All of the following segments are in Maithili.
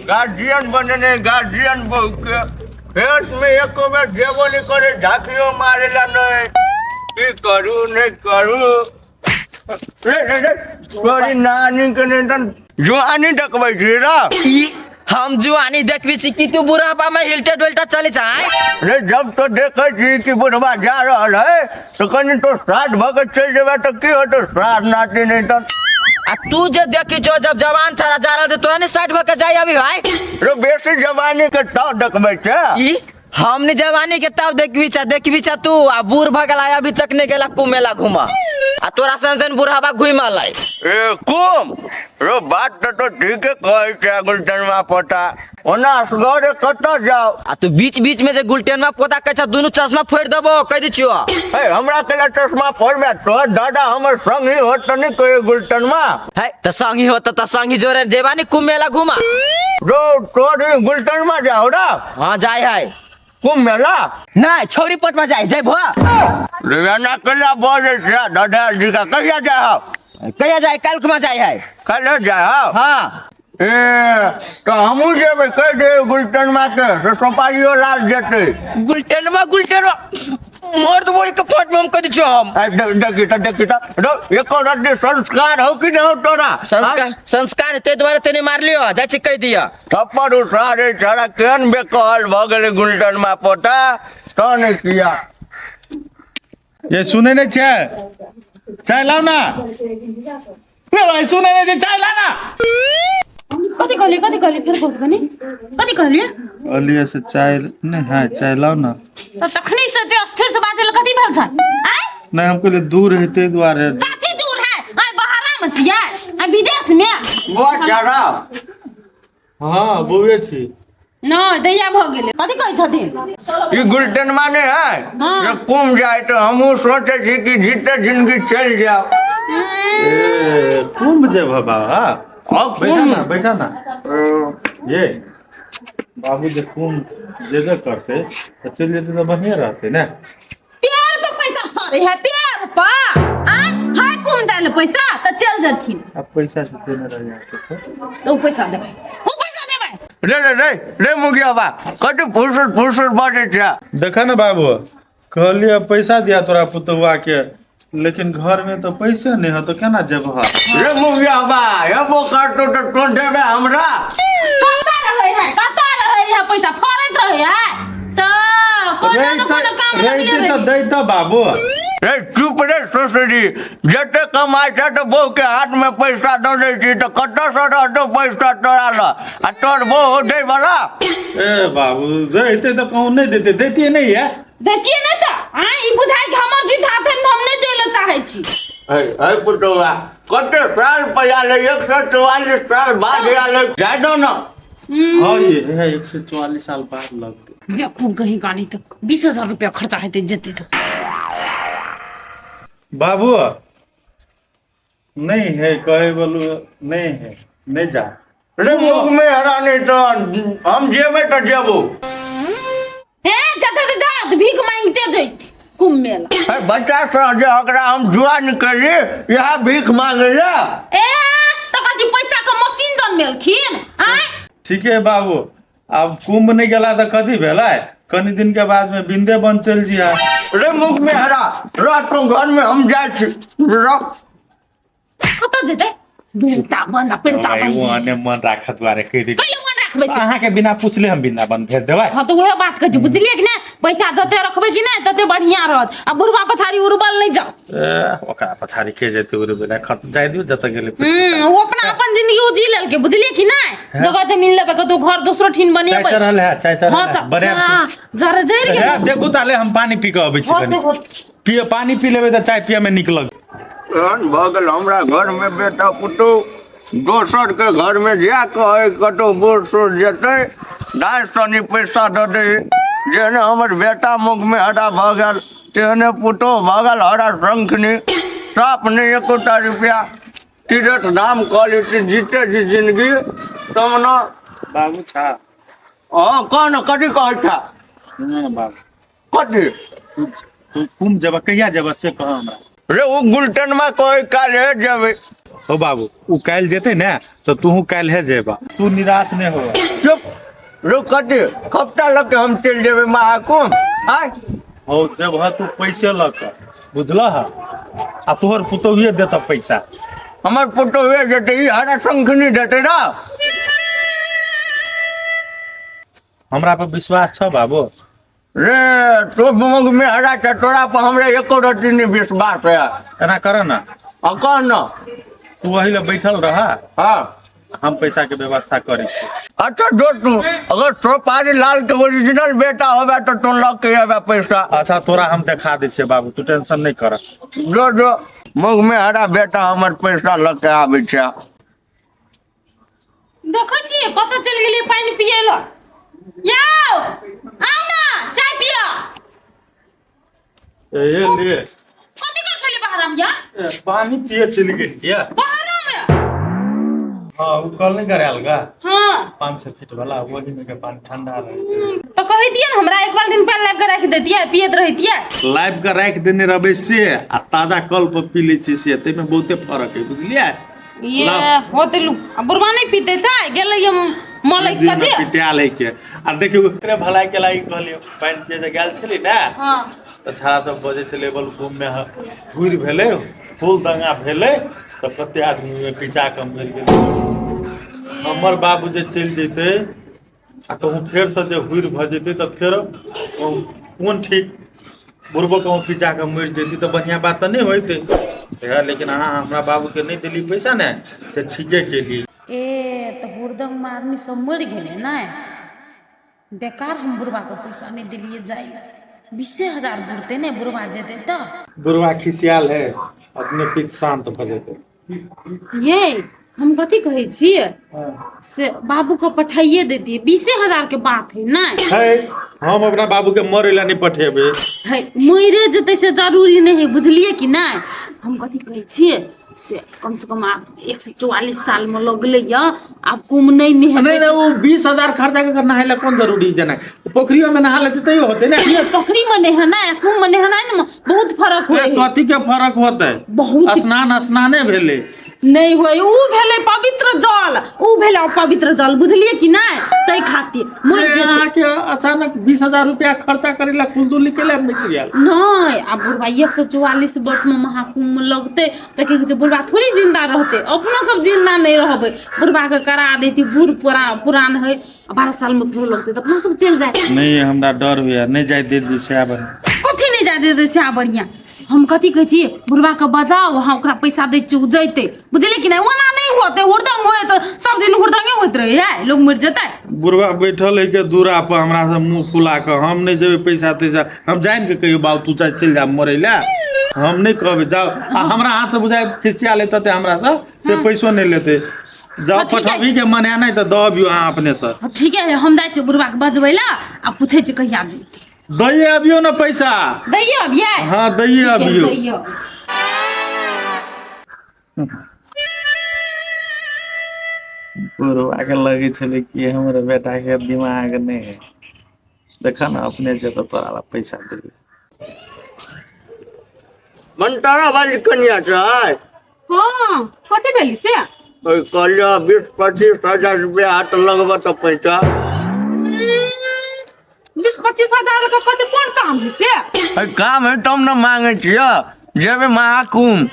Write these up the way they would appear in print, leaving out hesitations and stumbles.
गार्जियन बनेने गार्जियन बहू के खेत में एको बेर जेबो नहीं करे, झांकियो मारेला नहीं। की करू नहीं करू। रे रे रे, तोरी नानी के नहीं तन जुआनी डकबै छी रा। ई हम जुआनी देखबी छी कि तू बुढ़ापा में हिलटे डुलटे चले जाए। रे जब तो देखे छी कि बुढ़वा जा रहल है तो कनी तो श्राद्ध भऽ के चलि जेबै तऽ की होतौ, श्राद्ध नाती नहीं तऽ। आ तू जे देखी छो जब जवान छड़ा जा रहल तोरा ने साइड भऽ के जाय अभी भाई। रे बेसी जवानी के ताव देखबै छै। ई हमने जवानी के ताव देखबी छा, देखबी छा तू आ बूढ़ भऽ गेला अभी तक नहीं गेला कुंभ मेला घुमा आ तोरा सन सन बुढ़ाबा घुमा लाई। ए कुम रो बात तो ठीके कहै छै गुलटनमा पोता, ओना असगरे कतऽ जाउ। आ तू बीच बीच में जे गुलटेनमा पोता कहै छ दुनू चश्मा फोड़ि देबो कहि दै छियो। हे हमरा केला चश्मा फोड़बे, तोहर दादा हमर संगी होत तऽ नहि कहियो गुलटनमा। है तऽ संगी होत तऽ संगी जोरे जेबा नी कुंभ मेला घुमा। रो तोर गुलटनमा जाओ रा। हाँ जाय है। कुंभ मेला? नहीं छौरी पटमा जाय जाय भुआ। रेना केला बजै छै दादा जी का, कहिया जाय हो? कहिया जाय? काल्हि खुमा जाय है। काल्हि जाय हो? हाँ। ए तो हमहूँ जेबै, कहि दे गुलटनमा के से सोपारियो लाल जेतै। गुलटनमा गुलटनमा मार देबो एक फट में हम कह दै छियो हम। आ, देखी तऽ, देखी तऽ, रौ, एको रत्ती संस्कार हौ कि नहि हौ तोरा? संस्कार संस्कार ते दुआरे तेने मारलियो, जाइ छी कहि दिअ। थप्पड़ उठा रे छड़ा, केहन बेकहल भऽ गेलै गुलटनमा पोता, तऽ नहि किया। ये सुनै नहि छै, चाय लाउ ना। रे भाई सुनै नहि छै, चाय ला ना। कथी कहलियै, कथी कहलियै, फेर कहू कनी कथी कहलियै? कहलियै से चाय नहि है, चाय लाउ ना। तऽ तखनी से एते अस्थिर से बाजल कथी भेल छै? आँय नहि हम कहलियै दूर है ताहि दुआरे। कथी दूर है? आँय बहरा में छियै, आँय विदेश में? बड़ जरा। हाँ बौए छी। नहि दैया भऽ गेलै। कथी कहै छथिन? ई गुलटन माने है हाँ। जे कुम जाए तो हमहूँ सोचे छी कि जीते जिंदगी चलि जाओ। ए कुंभ जेबह बाबा? हाँ, बैठा कुंभ। ना, बैठा ना। ये बाबू जे कुंभ जेबे करते तऽ चलि जेतै तऽ बढ़िआँ रहतै ने। पेड़ पे पैसा फड़े है, पेड़ पर आय हाय कोन जाय ले पैसा त चल जथिन। अब पैसा से देने रह जाते थे। तो पैसा देबै, ओ पैसा देबै। रे रे रे रे मुगिया बा कति फुर्सत फुर्सत बाजै छै। देखा ना बाबू, कहलिए पैसा दिया तोरा पुतहुआ के, लेकिन घर में तो पैसे नहीं हो तो केना जेबह? रे मुगिया बा हेबो करतो तो तो देबे हमरा। कत्ता रहै है, कत्ता रहै है पैसा फड़ैत रहै है त कोनो न कोनो काम लगले रहिते रहै। तऽ दैता बाबू। रे चुप रे ससुरी, जते कमाइ छै तऽ बहू के हाथ में पैसा दऽ दै छी तऽ कतऽ से रहतौ पैसा तोरा लग आ तोर बहू दै वाला? ए बाबू रहिते तऽ कहूँ नहीं देते, देतिए नहीं है। देखिए ने तऽ आँ ई बुझाइ कि हमर जिद हाथ हम नहि दै लए चाहै छी। है है पुतौआ कते साल पैसा ले, 144 साल बाद आयल, जाय दो ना। हाँ ये है 144 साल बाद लगते। बेवकूफ कहीं गानी तो 20,000 रुपया खर्चा हेतै जेतै तऽ। बाबू नहीं है कहे बोलू नहीं है, नहीं जा। रे मुख में हरा नहीं तो हम जेबै तऽ जेबो। हे जतऽ भी जात भीख मांगते जैती कुंभ मेला। हे बच्चा से जे ओकरा हम जुआ निकली यहाँ भीख मांगे ले। ए तऽ कथी पैसा के मशीन जनमेलखिन? आँय ठीक है बाबू, अब कुंभ नहीं गेला तऽ कथी भेलै, कनी दिन के बाद में वृंदावन चल जिया। रे मुख में हरा रह तू घर में, हम जाइ छी रह। कतऽ जेतै? वृंदावन आ वृंदावन ओ आने मन राखत दुआरे कहि दै। कैले मन राखबै से? अहाँ के बिना पूछले हम वृंदावन भेज देबै। हाँ तो उहे बात कहै छी, बुझलियै कि नहि? पैसा जते रखबै कि नहि तते बढ़िया रहत आ बुढ़वा पछाड़ी उड़बल नहि जाउ। ए, ओकरा पछाड़ी के जेतै उड़बै लए? खत जाय दियौ जतऽ गेलै। ओ अपना अपन जिंदगी ओ जी लेलकै, बुझलियै कि नहि? जगह जमीन लेबै कतौ घर दोसरो ठीन चाय बनेबै। चढ़ल है, चाय चढ़ल हाँ, है। बड़े जरा जरि गेल। हे, देखू ताले हम पानी पी कऽ अबै छी हाँ, कनी। देखो। पिए पानी पी लेबै तऽ चाय पिए में नीक लगतै। एहन भऽ गेल हमरा घर में बेटा पुतहु दोसर के घर में जा कऽ कतौ बूढ़ सूढ़ जेतै दाइ तनी पैसा दऽ दै। जेहने हमर बेटा मुख में हरा भऽ गेल तेहने पुतहु भऽ गेल हरा शंखनी, साफ नहि एकोटा रुपया। तीरथ धाम कऽ लेती जीते जी जिंदगी तब न। बाबू छा। हाँ कह न कथी कहै छा? सुन न बाबू। कथी? तू कुंभ जेबह कहिया जेबह से कह हमरा। रे ओ गुलटनमा कहै काल्हे जेबै। हो बाबू, उ काल्हि जेतै ने तऽ तूहू काल्हि जेबा, तू निराश नहि हो। चुप रुक, कथी खपटा लऽ के हम चलि जेबै महाकुंभ आय? हो जेबह तू पैसे लऽ कऽ, बुझलह? आ तोहर पुतोहुए देतह पैसा। हमर पुतोहुए देतै? ई हरा शंखनी देतै ना? हमरा पर विश्वास छौ बाबू? रे तो मुंह में हरा छै, तोरा पर हमरा एको रत्ती नहि विश्वास है। एना कर ना। आ कह न। तू वही लए बैठल रह। हाँ। हम पैसा के व्यवस्था करै छी। अच्छा जो, तू अगर सोपारी लाल के ओरिजिनल बेटा होबे तो तू लऽ के अबे पैसा। अच्छा, तोरा हम देखा दै छियै बाबू, तू टेंशन नहि कर। जो जो, मुंह में हरा बेटा हमर पैसा लऽ के आबै छै। देखै छियै कतऽ चलि गेलियै पानि पियै लए। यौ आउ ने चाय पिय। ए ले। कथी कर छलियै बाहरमे या? ए, पानी पिए चलि गेलियै। बाहरमे? हाँ, ओ कल नहीं करायल गा। हाँ। 500 फीट वाला, वही में के पानी ठंडा रहे छै। तऽ कहि दियै ने हमरा, एक बाल्टीन पानि लाबि कऽ राखि दैतियै, पियैत रहितियै। लाबि कऽ राखि देने रहबै से आ ताजा कल पर पी लै छियै से, ताहिमे बहुते फरक है, बुझलियै? ये होते लू आ बुढ़वा नहीं पीते चाय, गेलै ये मलैक के जे पिताल है के। आ देखियौ, ओकरे भलाई के लागि कहलियौ, पानि पिए जे गेल छली ने। हाँ। तऽ छाड़ा सब बजै छलै, बल घूम मे हुरि भेलै, फूल दंगा भेलै, तऽ कते आदमी ओहिमे पिचा कऽ मरि गेलै। हमर बाबू जे चलि जैतै आ कहूँ फेरसँ जे हुरि भऽ जेतै तऽ फेर कोन ठीक? बुढ़बो कहूँ पिचा कऽ मरि जेतै तऽ बढ़िआँ बात तऽ नहि होइतै। लेकिन अहाँ हमरा बाबूके नहि देली पैसा ने, से ठीके केली। ए तऽ हुरदंगमे आदमी सब मरि गेलै ने? बेकार हम बुढ़बाके पैसा नहि देलियै जाइ लए। 20,000 बुड़तै ने बुढ़बा जेतै तऽ। बुढ़वा खिसियाल है, अपने पित शान्त भऽ जेतै। ये हम कथी कहै छियै से बाबूके पठाइए दैतियै, 20,000 के बात है ने। है, हम अपना बाबू के मरे ला नहीं पठेबे। है, मरे जेतै से जरूरी नहि है, बुझलियै कि नहि? हम कथी कहै छियै से कम से कम आब 144 साल में लगलै यऽ, आब कुम नहि नहेतै। नहीं नहीं, वो 20,000 खर्चा के नहाय ला कोन जरूरी? जना पोखरियो में नहा लेते तैयो होते ने। ये पोखरी में नहेनाइ आ कुम में नहेनाइ ने बहुत फरक होइ है। कथी के फरक होते? बहुत। स्नान स्नाने भेलै। नहि होइ, उ भेलै पवित्र जल, उ भेलै अपवित्र जल, बुझलियै कि नहि? ताहि खातिर मरि जेतै। अहाँके अचानक 20,000 रुपया खर्चा करे ला खुलदुली के ला मचि गेल? नहि, आब बुढ़बा 144 वर्ष में महाकुंभ लगतै तऽ की कहै छै, बुढ़बा थोड़ी जिंदा रहतै? अपनो सब जिंदा नहि रहबै। बुढ़बा के करा दैती, बूढ़ पुरान है, आ 12 साल में फेर लगतै तऽ अपना सब चलि जाय। नहीं, हमरा डर होइया, नहीं जाय दे दी सएह बढ़िया। कथी नहि जाय दे सएह बढ़िया? हम कथी कहै छी, बुढ़बा के बजाउ, अहाँ ओकरा पैसा दै छियै, ओ जैतै, बुझलियै कि नहि? ओना नहि होतै, हुरदंग होय तऽ सब दिन हुरदंगे होइत रहै, लोग मरि जेतै। बुढ़वा बैठल है के दूरा पर हमरा से मुंह फुला के, हम नहीं जेबै पैसा तैसा। हम जानि के कहियो बाबू तू चाहे चलि जा मरै ला, हम नहीं कहबै जाओ। आ हमरा हाथ से बुझाइ खिसिया लेतै ते हमरा से से पैसो नहीं लेतै। जाओ। हाँ, ठीक है। पठबी के मन है नहीं तऽ दऽ अबियौ अहाँ अपने से। हाँ, ठीक है, हम जाइ छियै बुढ़बा के बजबै ला आ पूछै छियै कहिया जेतै। दैये अबियौ ने पैसा। दैयो अबियै। हाँ, दैये अबियौ। दैयो। बुढ़वा के लगै छलै कि हमर बेटा के दिमाग नहि है, देखा ने अपने जेतऽ तोरा ला पैसा देबै। मनतारा वाली कनिया छै? हाँ, कथी भेली से? ओहि कहलियै 20-25 हजार रुपया हाथ लगबऽ तऽ पैसा। 20-25 हजार के कथी कोन काम है से? अरे काम है तब ने मांगे छियै, जेबै महाकुंभ।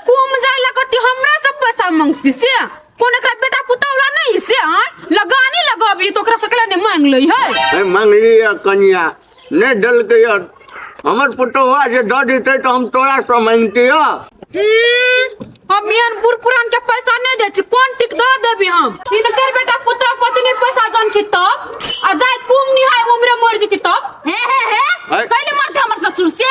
कुम जाय ला कथी हमरा सब पैसा मांगती से? कोन एकरा बेटा पुतौला नहीं से? आय लगानी लगबी तो ओकरा सकला नहीं मांग लै है। अरे मांगलियै कनिया, नहि देलकै यऽ। हमर पुतोहुआ जे दऽ देतै तऽ हम तोरासँ मांगतियै। हम मियान बूढ़ पुरान के पैसा नहीं दै छी, कोन टिक दऽ देबी हम? इनकर बेटा पुत्र पति नहीं पैसा जन छी तब आ जाय कुम निहाय उम्र मर जेती तब हे हे हे। अरे। कैले मरते हमर ससुर से?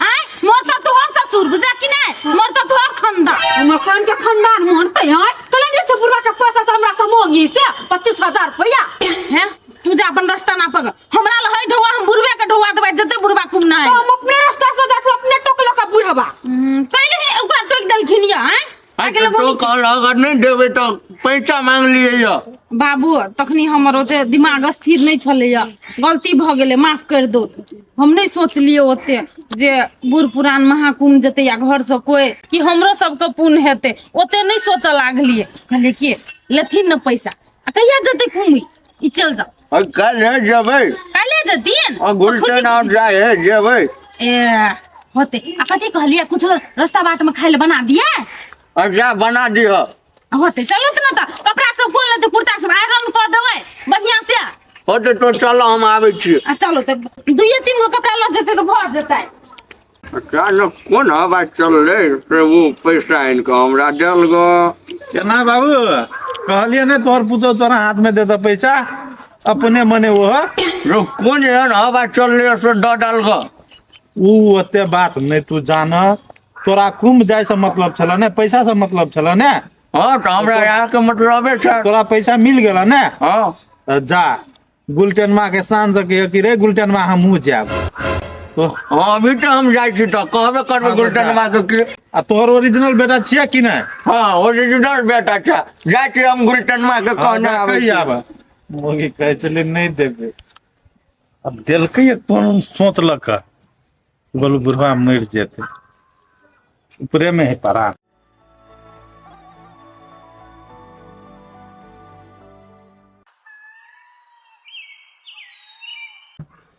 आय मरता तोहर ससुर, बुझला कि नहीं? मरता तोहर खानदान। हमर कोन के खानदान मरते? आय चले जे छै बुढ़वा के पैसा से हमरा से मांगी से 25,000 रुपया हैं? तू जा अपन रास्ता ना पकड़, हमरा लहै ढौआ, हम बुढ़वे के ढौआ देबै, जते बुढ़वा कुम ना है। हम अपने रास्ता से जा, अपने टोकलो का बुढ़वा कैले हे ओकरा टोक देलखिन या? हैं आगे अच्छा लगो। तो कहल अगर नहि देबै तऽ पैसा मांगलियै यऽ। बाबू, तखनी हमर ओते दिमाग स्थिर नहीं छलैया, गलती भऽ गेलै, माफ कर दो। हम नहीं सोचलिए ओते जे बूढ़ पुरान महाकुंभ जेतै या घर से कोई कि हमरो सबके पुण्य हेतै, ओते नहीं सोचऽ लागलिए। कहलिए कि लेथिन न पैसा आ कहिया जेतै कुंभ, ई चल जाओ। आ काल्हि जेबै। काल्हि जेथिन? आ गुलशन आर जाइ है जेबै। ए होते। आ कथी कहलिए, कुछ रास्ता बाट में खाइ ले बना दिए? आ जा बना दिह। होते, चलो त न त कपड़ा सब कोन लेते, कुर्ता सब आयरन कऽ देबै बढ़िया से। होते तो चलो, हम आबै छी। आ चलो त दुइये तीन गो कपड़ा लऽ जेतै तऽ भऽ जेतै। अच्छा ने कोन हवा चललै से ओ पैसा आनि कऽ हमरा देल गो। केना बाबू कहलियै ने तोहर पुतोह तोरा हाथ में देता पैसा अपने मने वो रो कोन एहन हवा चललै से दऽ डाल गो? उ ओते बात नहीं तू जान, तोरा कुंभ जाय से मतलब छल ने, पैसा से मतलब छल ने। हाँ तो हमरा यहाँ के मतलबे छै। तोरा पैसा मिल गेल ने? हाँ। तऽ जा गुलटेनमा के साँझ के कि रे गुलटेनमा हमहूँ जायब तो। हाँ अभी तो हम जाइ छी तऽ कहबे करबै हाँ, गुलटेनमा के कि। आ तोहर ओरिजिनल बेटा छियै कि नहि? हाँ ओरिजिनल बेटा छै, जाइ छी हम गुलटेनमा के कहने आबै छी। आब मोगी कहै छलै नहि देबै, आब देलकै कोन सोचलक गोलू बुढ़वा मरि जेतै ऊपरे में है पड़ा।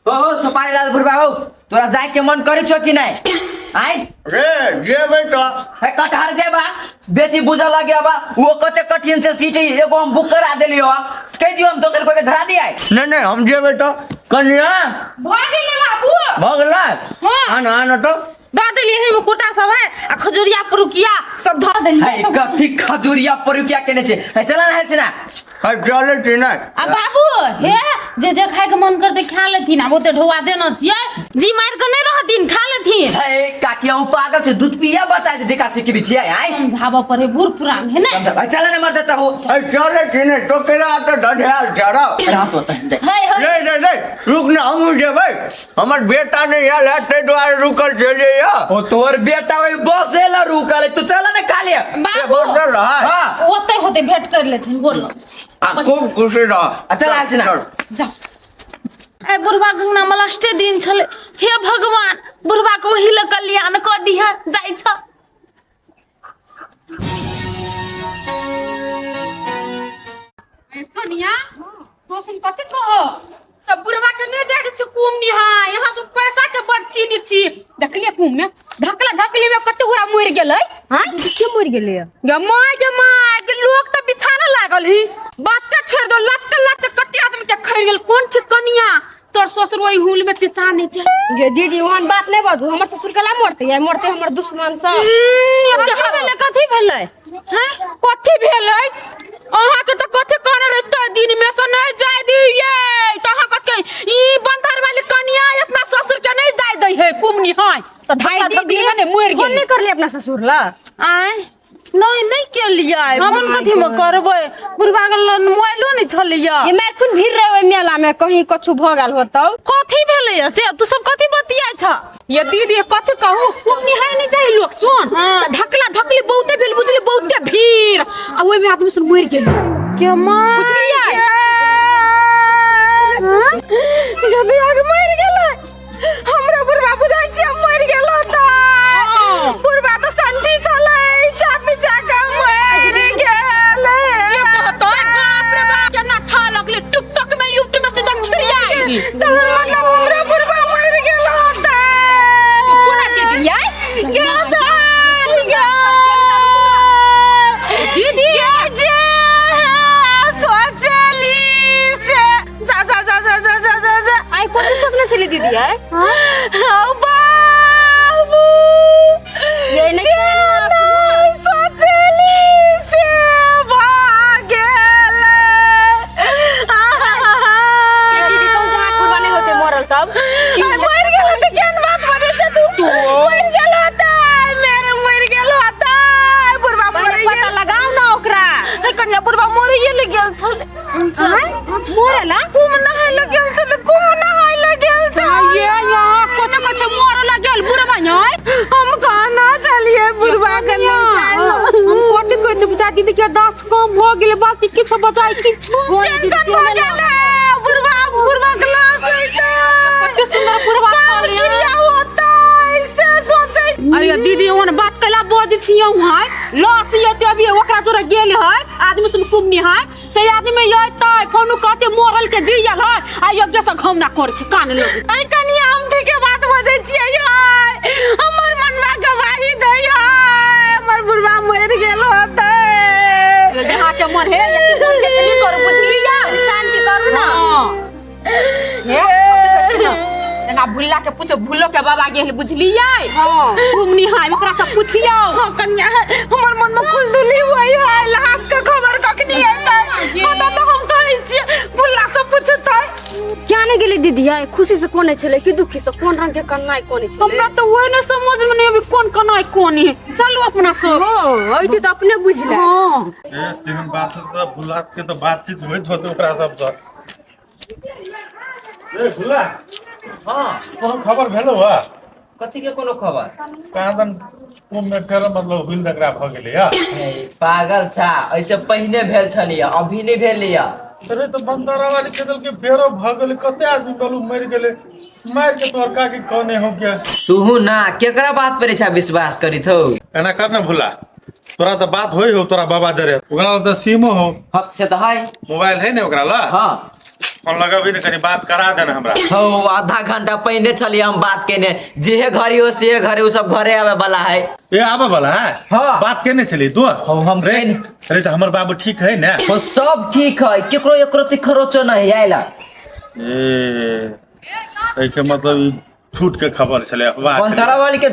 ओ सुपारी लाल बुढ़बा हो, तोरा जाय के मन करै छौ कि नहि? आइ रे जेबै तऽ। हे कटहर जेबा बेसी बुझऽ लगे बा, वो कते कठिन से सीट एगो हम बुक करा देलियो, कहि दियो हम दोसर कोई के धरा दिया। नहि नहि हम जेबै तऽ। कनिया भऽ गेलै बाबू। भऽ गेलै? हाँ। आन आन तऽ दऽ देलियै, एहिमे कुर्ता सब है आ खजुरिया पुरुकिया सब धऽ देलियै। है कथी खजुरिया पुरुकिया केने छै? है चला ना, है ना। है चलै छी नहि। आ बाबू हे जे जे खाय के मन करतै खा लेथिन, आब ओते ढौआ देने छियै, जी मारि के नहि रहथिन, खा लेथिन। है काकी हम पागल छै, दूध पिया बच्चा छै जेका सिखबी छियै आइ। समझाबऽ पड़े, बूढ़ पुरान है ने। है चला ना मर देता हो। है चलै छी नहि, टोकरा तऽ ढढायल छै रौ। अरे हम तो तहन जाइ छी। है है। नहि नहि नहि रुक ने, हमहूँ जेबै, हमर बेटा नहि आयल है ताहि दुआरे रुकल छलियै यऽ। ओ तोर बेटा ओहि बसे ला रुकल है, तू चल ने खाली। बाबू बसल रहै। हाँ। ओते होते भेंट कर लेथिन, गोर लगै छी। आ खूब खुशी रह। आ चल आयल छी ना। जा ए बुढ़वा गंगना में लास्टे दिन छलै, हे भगवान बुढ़वा के ओही लऽ कल्याण कऽ दिह। जाइ छ कनिया, तो सुन कथी कहो सब बुढ़वा के नहीं जाए के कुम निहा, यहाँ सब पैसा के बड़ चीनी छी। देखलिए कुम में धकला धकली में कते गोरा मर गेलै। हां के मर गेलै? गे my गे my गे, लोग त बिछाना लागल ही, बाते छोड़ दो, लत्ते लत्ते कते आदमी के खैर गेल। कोन छी कनिया, तोर ससुर ओहि हुल में पिचा नहीं छै। गे दीदी ओहन बात नहीं बाजू, हमर ससुर केला मरते या मरते हमर दुश्मन सब। कथी भेलै, कथी भेलै? हैं कथी भेलै? अहाँ के तऽ कथी कहने रही ते दिन में से नहीं जाय दियै, तऽ अहाँ कथी ई बंधर वाली कनिया अपना ससुर के नहीं जाय दै है कुमनी। हाय तऽ धक्का धक्की में ने मरि फोन गेल। नहीं करली अपना ससुर ला? आय नहीं नहीं केलियै फोन, कथी में करबै, बुढ़बा के मोबाइलो नहीं छलैया। ये मार खून भीड़ रहे ओहि मेला में, कहीं कछु भ गेल होतौ। कथी भेलैया से तू सब कथी बतियाइ छ? ये दीदी कथी कहू, कुमनी है नहीं जाय लोक सुन। हाँ। तऽ धकला धकली बहुते भेल बुझली, बहुते भीड़ आ ओहि में आदमी सुन मरि गेल। के माय बुझलियै? यदि आग मरि गेलै, हमरा बुढ़बा बुझाइ छै मरि गेल होतै। बुढ़बा तऽ संठी छलै, चापी चाका मरि गेलै। के कहतै, बाप रे बाप केना था लगले, टिकटॉक में यूट्यूब में सीधा छिड़िया गेली। तकर मतलब हमरा बुढ़बा मरि गेल होतै। कोना दीदी यार गे दाइ गे। दीदी गे जे सोचली से जा जा जा जा जा जा जा जा। आई कथी सोचने छली दीदी आई? हौ बाबू ये नहीं जे नहि सोचली से भऽ गेलै। ये दीदी कहूँ जहाँ कुर्बानी होते मरल तब आइ मरि गेल तऽ केहन बात बजै छै तू? मरि गेल होतै, मेरे मरि गेल होतै बुढ़बा, पहिले मरि पता गेल। लगाओ ना ओकरा। हे कनिया, बुढ़बा मरिए ले गेल छलै। मरला? कुम नहाय लए गेल छलै, कुम नहाय लए गेल छलै। ये यहाँ कते कते मरला गेल बुढ़बा यहाँ। हम कहना छलियै बुढ़बा के लऽ जाय लए। हम कथी कहै छी बुझा दीदी के दास कम भऽ गेलै, बाकी किछु बचाइ किछु टेंशन भऽ गेल है बुढ़बा, बुढ़बा के लाश होइतै। कते सुंदर बुढ़बा छलै। अरे दीदी ओहन बात कैला बजै छियै है लस ये अभी ओकरा जोरे गेल है आदमी सुन कुमनी है से आदमी अयतै फोन कहते मरल के जियल है आ यज्ञ से घमना करै छै कान लग। ऐ कनिया, हम ठीके बात बजै छियै यै, हमर मनवा गवाही दै है, हमर बुढ़वा मरि गेल होतै। यहाँ के मन हे यकी मन के नहीं करू, बुझलियै? शांति करू ना। हाँ। हे, कथी कहै छी ने? जेना भुल्ला के पूछो, भुल्लो के बाबा गेल, बुझलियै? हाँ। घुमनी है, ओकरा से पूछियौ। हाँ कनिया, हमर मन में खुलदुली हुई है, लाश के खबर कखनी एतै? हाँ, तऽ हम कहै छियै भुल्ला से पूछतै। क्या नहीं गेलै दीदी आइ खुशी से कोने छलै कि दुखी से, कोन रंग के कन्नाइ कोने छलै? हमरा तऽ ओहि नहि समझ में नहीं अभी कोन कनाइ कोन है। चलू अपना सब। हाँ, अइती तऽ अपने बुझि ले। हाँ। ए तेहन बात है तऽ भुला के तऽ बातचीत होइत होते ओकरा सबसँ। ए भुला। हाँ। कोनो खबर भेलो हा? कथी के कोनो खबर? कहाँ दन कुंभ में फेर मतलब हुल दकरा भऽ गेलै या। हे, पागल छा, ऐसे पहिने भेल छलियै, अभी नहि भेल या। अरे तऽ बंदरा वाली के देलकै, फेरो भऽ गेलै, कते आदमी कहलू मरि गेलै, मारि के तोहर काकी कहने हो गया। तूहू ना केकरा बात पर इच्छा विश्वास करित हो? एना कर ने भुला, तोरा तऽ बात होई हो तोरा बाबा जरे, ओकरा लग तऽ सिमो हो। हक से तऽ है। मोबाइल है ने ओकरा लग? हाँ। फोन लगबी ने, कनी बात करा देना हमरा। हो, आधा घंटा पहिने छलियै हम बात केने, जेहे घड़ी हो से घड़ी उ सब घरे आवे वाला है। ए आबे वाला है? हाँ। बात केने छली तू? हम रे, केने। रे तऽ हमर बाबू ठीक है ने? हो, सब ठीक है, केकरो एकरो ती खरोचो नहीं आयला। ए एहिके मतलब ई झूठ के खबर छलै, अफवाह छलै। बंतरा वाली के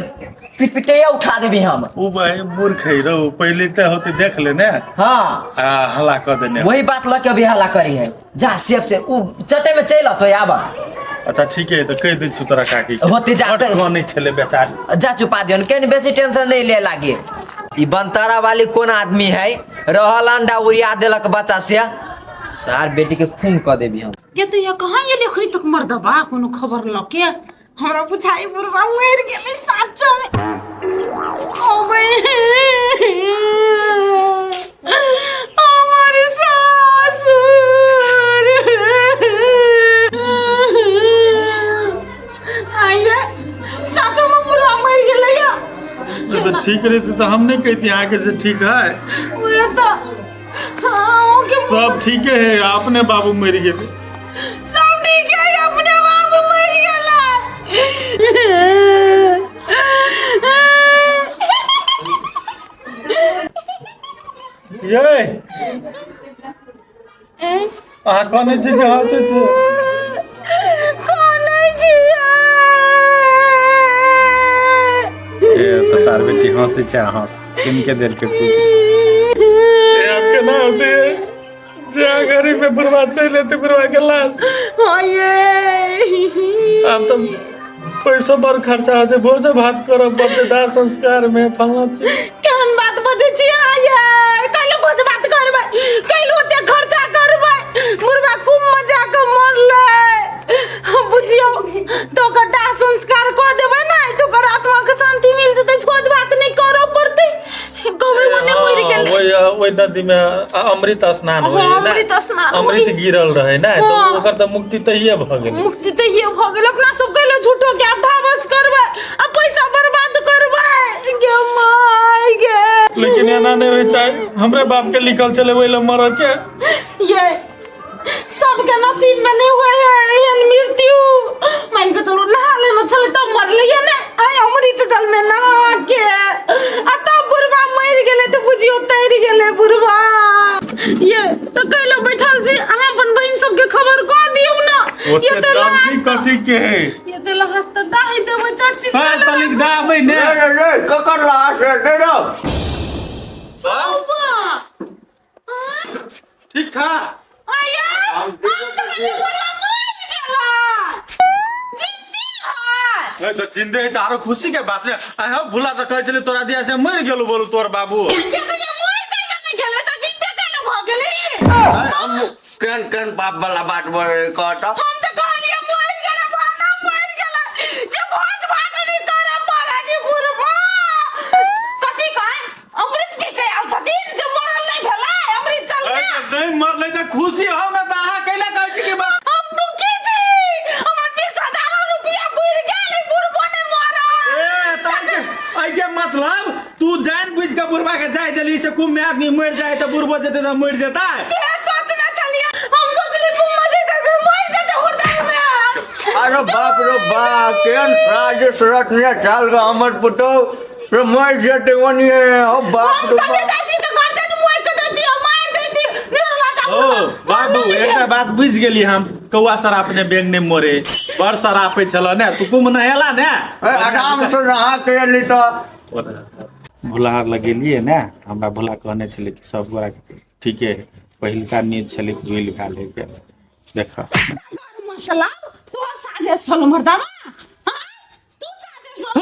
पिटपिटैया उठा देबी हम। उ भाई मूर्ख है रौ, पहले तऽ होते देख ले ने। हाँ। आ हल्ला कऽ देने। वही बात लऽ के अभी हल्ला करी है। जा सेफ से उ चटे में चलि अतो आब। अच्छा ठीक है, तऽ कहि दै छी तोरा काकी के। होते जा बड कर- कनै छलै बेचारी। जा चुपा दियौन, केन बेसी टेंशन नहीं ले लागे। ई बंतारा वाली कोन आदमी है, रहल अंडा उड़िया देलक बच्चा से, सार बेटी के खून कऽ देबी हम। ये तो ये कहाँ ये लेखनी तक मर्दबा कोनो खबर लके। हमरा बुझाई बुढ़वा मरि गेलै साचो में। ओ भाई, हमर सासुर आइए, साचो में बुढ़वा मरि गेलै या। ये तऽ ठीक रहितै तऽ हम नहि कहिती अहाँके से ठीक है। उहे तऽ, हाँ, ओके। सब ठीके है, अपने बाबू मरि गेलै। सब ठीक है, अपने बाबू मरि गेलै। ये अहाँ कहने छी जे हँसै छी? कानै छियै। ए तऽ सार बेटी हँसै छै, हँस किनके देलकै कुछ। ए आब केना होतै? जे गरीब में बुढ़वा चलि एतै, बुढ़वा के लाश। हाँ ये आब तऽ पैसो बड़ खर्चा होतै, भोजो भात करब पड़तै, दाह संस्कार में फलना चीज। केहन बात बजै छी अहाँ ये? कैलो भोज भात करबै, कैलो ओते खर्चा करबै? बुढ़वा कुंभ में जाके मरलै बुझियौ, तऽ ओकर दाह संस्कार कऽ देबै ने तऽ ओकर आत्मा के शांति मिल जेतै, भोज भात नहि करऽ पड़तै। कहबै ओने मरि गेलै। ओहि ओहि नदी में अमृत स्नान होय हाँ, ने? अमृत स्नान अमृत होय। गिरल रहे ने, तऽ हाँ। ओकर तऽ मुक्ति तहिये भऽ गेलै। मुक्ति तऽ ये भऽ गेल। अपना सब कैले झूठो के आब ढाबस करबै आ पैसा बर्बाद करबै? गे माय गे। लेकिन एना नहि होइ चाही, हमरे बाप के लिखल छलै ओहि लए मरऽ के। ये सबके नसीब में नहीं हुआ है एहन मृत्यु। मान के चलू नहा लेना छलै तब मरलै ने, आइ अमृत जल में नहा के आ तब बुढ़वा मरि गेलै तऽ बुझियौ तैर गेलै बुढ़वा। ये तऽ कैले बैठल छी अहाँ? अपन बहिन सबके खबर कऽ दियौ ने। ओते ये तऽ जल्दी लाश कथी के है? ये तऽ लाश तऽ दाहि देबै चटसी। सर तनिक दाबै ने। रे रे, ककर लाश हेतै रौ? ठीक छा? ए तऽ जिंदे है तऽ आरो खुशी के बात रे। आइ हो भुला तऽ कहै छलै तोरा दिया से मरि गेलो बोलू तोर बाबू। हम केहन केहन पाप वाला बात बोल कहता? हम तऽ कहलियै मरि गेलै, फलाना मरि गेलै, जे भोज भात नहि करऽ पड़त। जे बुढ़बा कथी कहै अमृत पी के आयल छथिन जे मरल नहि भेलै अमृत जल ए, में। तऽ नहि मरलै तऽ खुशी हो ने, तऽ अहाँ कैला कहै छी कि हम दुखी छी, हमर 20,000 रुपया बुड़ि गेल, ई बुढ़बो नहि मरल। ए तऽ आइ के बुढ़बा के जाय देली से कुंभ में आदमी मर जाए तऽ बुढ़बो जेतै तऽ मरि जेतै। से सोचने छलियै हम, सोचली कुंभ में जेतै तऽ मरि जेतै हुरदंग में। अरे बाप रे बाप, केहन साजिश रचने छल गे हमर पुतहु से मरि जेतै ओनिये। ओ बाप हम रे संगे बाप। जाती तऽ गर्दन मोड़ि के देती, मारि देती निर्मला का। ओ बाबू, एकटा बात बुझि गेली हम, कौआ सराप ने बेंग ने मोरे। बड़ सरापै छल ने तू कुंभ नहेला ने? ए, आराम से नहा के एली तऽ। भोला आर लग गेलियै ने, हमरा भोला कहने छलै कि सब गोरा ठीके है। पहिलका न्यूज छलै कि गोलि भेल है के देख। मसला तोहर साजेश छल मर्दावा। हाँ? तू साजेश छल।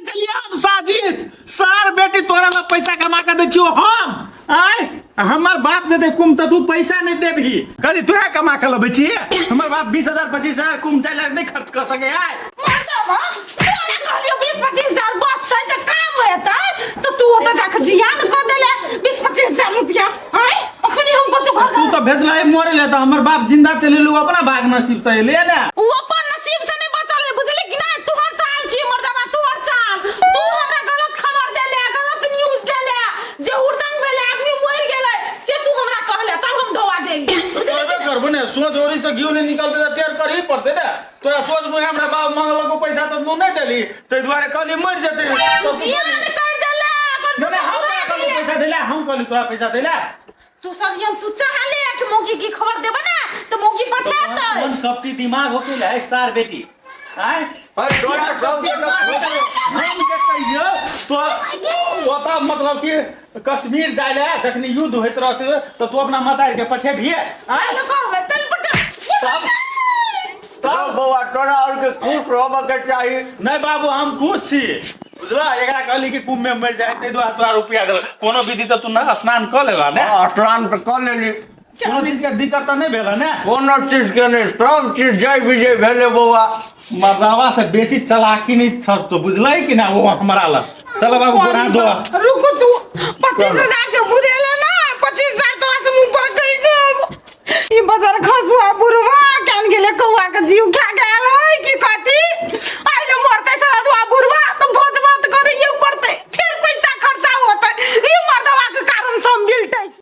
चलिए हम साजिश सार बेटी तोरा ला पैसा कमा के दै छियो हम। आय हमर बाप देते कुम तऽ तू पैसा नहि देबही कथी? तोहे कमा के लबै छी? हमर बाप 20,000 25,000 कुम जाय ला नहि खर्च कऽ सकै आय। मर्दावा, तोरा कहलियो 20-25 हजार बचतै तऽ काम हेतै, तऽ तू ओतऽ जाके जियान कऽ देले 20-25 हजार रुपया। आय अखनी हम कतौ घर तू तऽ भेजलही मरे ले तऽ हमर बाप जिंदा चलि एलू, अपना भाग नसीब से एलै ने। उ अपन नसीब से नहीं बचल है, बुझली कि नहीं? तोहर चाल छी मर्दावा, तोहर चाल। तू हमरा गलत खबर देले, गलत न्यूज देले जे हुरदंग भेले, आदमी मरि गेलै, से तू हमरा कहले तब हम ढोवा देली, बुझली कि करबे नहीं? करबो ने, सोच ओरी से घिउ नहि निकलतै तऽ टेर करही पड़तै ने। तोरा सोच मुहे हमरा बाप मांगलको पैसा तऽ तू नहि देली, ताहि दुआरे कहली मरि जेतै। तू जियान कर देले अपन। नहि नहि, हम तोरा कहली पैसा देला? हम कहली तोरा पैसा देला? तू सब यन तू चाहले कि मौगी की खबर देबे ना तो मौगी पठातै। कोन कपटी दिमाग हो गेल है सार बेटी आय। ए, तोरा सबके तऽ हम जे कहियो तो ओतऽ मतलब कि कश्मीर जाय ले जखनी युद्ध होइत रहतै तऽ तू अपना मतार के पठेबिहे आय? चल कहबै चल पठा। तब तब बौआ, तोरा और के खुश रहबऽ के चाही। नहि बाबू, हम खुश छी, बुझला? एकरा कहली कि कुंभ में मरि जाए, ताहि दुआरे तोरा रुपया देबै। कोनो विधि तऽ तू ना स्नान कऽ लेला ने? हाँ, स्नान तऽ कऽ लेली। कोनो चीज के दिक्कत तऽ नहि भेल ने? कोनो चीज के नहि, सब चीज जय विजय भेलै बौआ। मर्दावा से बेसी चलाकी नहि छल तो, बुझलै कि ना? वो हमरा लग चलो बाबू, गोरा धो। रुको, तू 25,000 के बुरेला।